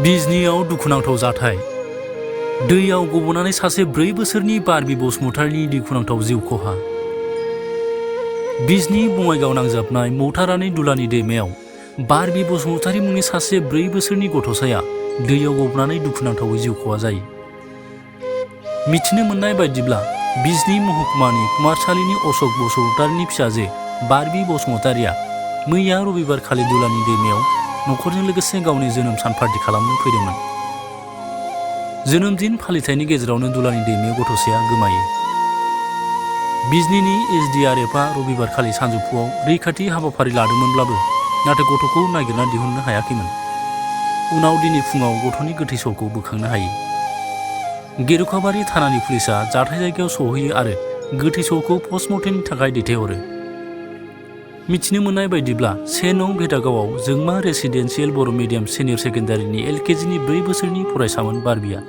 बिजनीआव दुखुनांथाव जाथाय। दैयाव गबनानै सासे 4 बोसोरनि बारबी बसुमतारीनि दुखुनांथाव जिउ खहा। बिजनी बङाइगाव नांजाबनाय मौथारानि दुलानि दैमायाव बारबी बसुमतारी मुंनि सासे 4 बोसोरनि गथ'साया दैयाव गबनानै दुखुनांथावै जिउ खहा जायो। मिथिनो मोननाय बायदिब्ला बिजनी महकुमानि कुमारसालिनि अशोक बसुमतारीनि फिसाजो बारबी बसुमतारीया मैया रबिबार खालि दुलानि दैमायाव नखरजों लोगोसे गावनि जोनोम सान पार्टी खालामनो फैदोंमोन। जोनोम दिन फालिथायनि गेजेरावनो दुलानि दैमायाव गथ'साया गोमायो। बिजनीनि एसडीआरएफआ रबिबार खालि सानजौफुआव रैखाथि हाबाफारि लादोंमोनब्लाबो नाथाय गथ'खौ नागिरना दिहुननो हायाखैमोन। उनाव दिनै फुङाव गथ'नि गोथै सहखौ बोखांनो हायो। गेरुकाबारि थानानि पुलिसआ जाथाय जायगायाव सौहैयो आरो गोथै सहखौ पस्टमर्टेमनि थाखाय दैथायहरो। मिथिनो मोननाय बायदिब्ला 1 नं भेटागावआव जोंमा रेसिडेन्सियेल बर' मिडियाम सिनियर सेकेन्डारिनि LKGनि 4 बोसोरनि फरायसामोन बारबीया।